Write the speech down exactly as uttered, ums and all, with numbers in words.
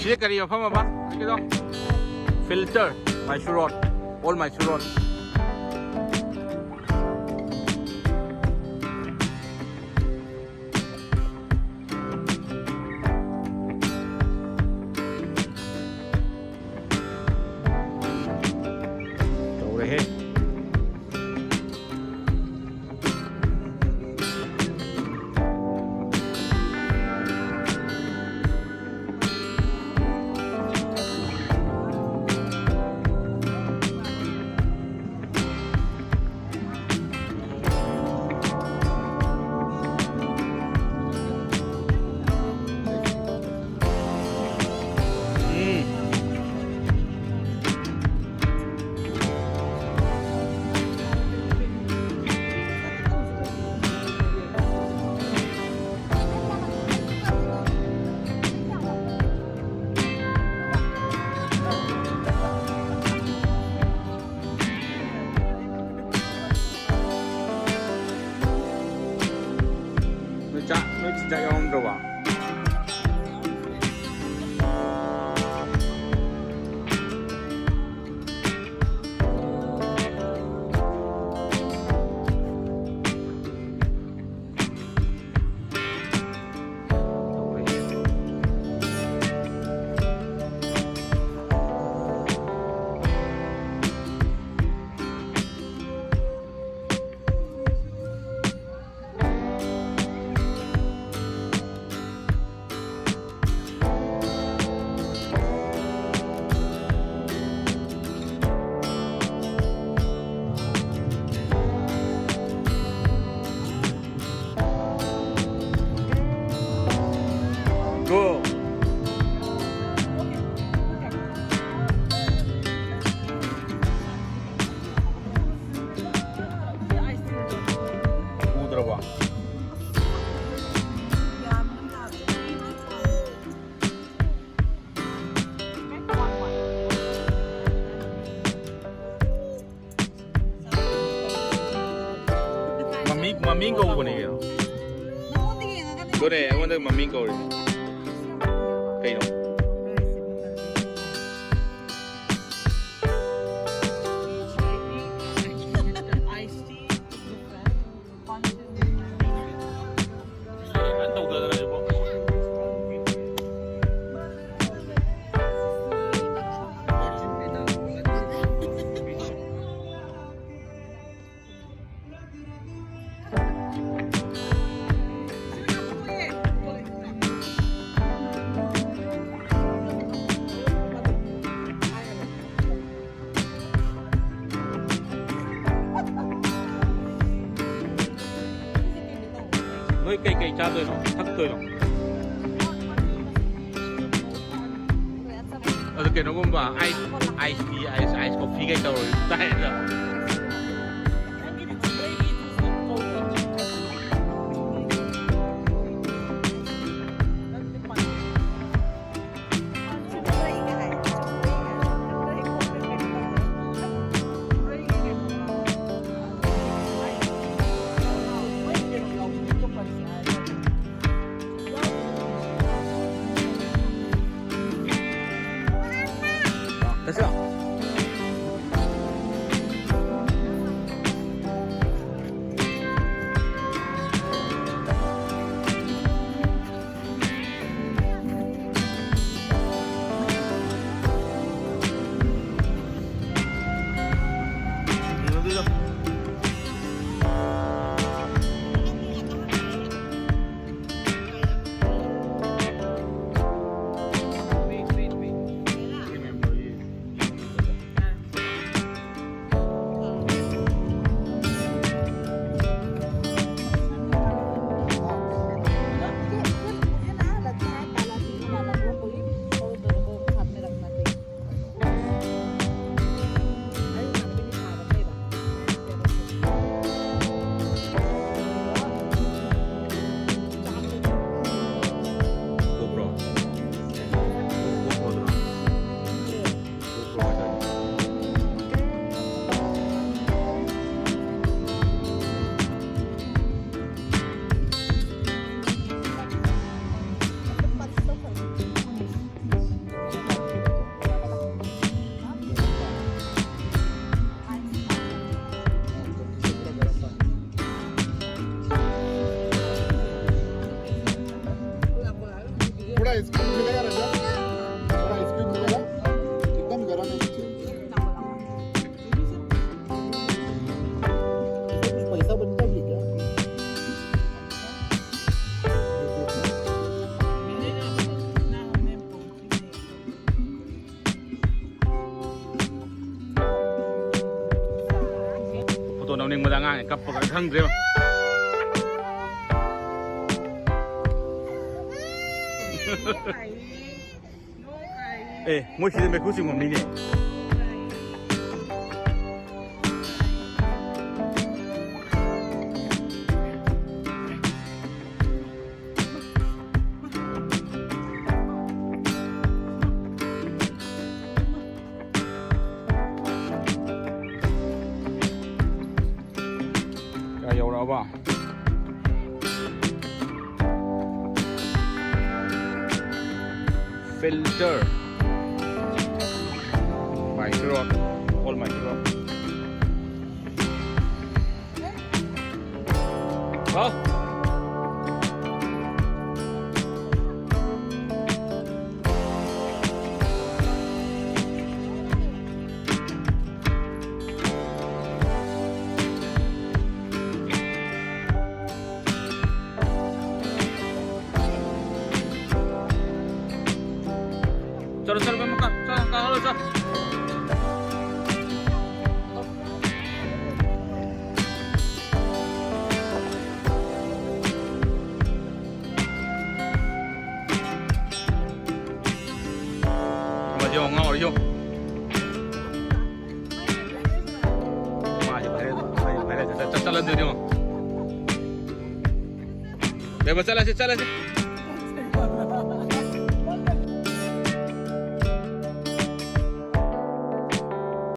ꯁꯤꯗ ꯀꯔꯤ ꯃꯐꯝ ꯑꯕ? ꯀꯩꯅꯣ? Filter, Mysore Road, Old Mysore Road꯫ ꯇꯧꯔꯦꯍꯦ꯫ ꯅꯣꯏ ꯆꯥꯛ, ꯅꯣꯏ ꯆꯤꯟꯖꯥꯛ ꯌꯥꯎꯔꯝꯗ꯭ꯔꯕꯣ? Go. ꯎꯗ꯭ꯔꯕꯣ? ꯃꯃꯤ, ꯃꯃꯤ ꯀꯧꯕꯅꯦ ꯀꯩꯅꯣ꯫ ꯅꯉꯣꯟꯗꯒꯤ ꯌꯦꯡꯉꯒꯅꯦ꯫ ꯑꯗꯨꯅꯦ, ꯑꯩꯉꯣꯟꯗ ꯃꯃꯤ ꯀꯧꯔꯤꯅꯦ꯫ ꯀꯩꯅꯣ? ꯅꯣꯏ ꯀꯩꯀꯩ ꯆꯥꯗꯣꯏꯅꯣ, ꯊꯛꯇꯣꯏꯅꯣ? ꯑꯗꯨ ꯀꯩꯅꯣꯒꯨꯝꯕ, ice, ice T, ice, ice coffee ꯀꯩ ꯇꯧꯔꯣꯏ ꯇꯥꯏꯗ꯫ थोड़ा आइसक्रीम मिलेगा राजा, थोड़ा आइसक्रीम मिलेगा, एकदम गर्म है। इससे कुछ पैसा बनता भी है क्या? ꯐꯣꯇꯣ ꯅꯝꯅꯤꯡꯕꯗ ꯑꯉꯥꯡꯅ ꯀꯞꯄꯒ ꯈꯪꯗ꯭ꯔꯦꯕ꯫ ꯑꯦ, ꯃꯣꯏ ꯁꯤꯗ ꯃꯩꯈꯨ ꯆꯤꯡꯐꯝꯅꯤꯅꯦ꯫ ꯀꯥꯏ ꯌꯧꯔꯛꯑꯕ? Filter. Micro. All micro. ꯍꯥꯎ꯫ चलो, चलो, मैं मुक्का, चलो, कहाँ लो, चलो। ꯉꯥꯎꯔꯤꯌꯣ, ꯉꯥꯎꯔꯤꯌꯣ꯫ ꯃꯥꯁꯦ viral, ꯃꯥꯁꯦ viral ꯆꯠ-, ꯆꯠ-, ꯆꯠꯂꯗꯣꯏꯅꯤ ꯌꯦꯡꯉꯣ꯫ ꯕꯦꯝꯃ, ꯆꯠꯂꯁꯤ, ꯆꯠꯂꯁꯤ꯫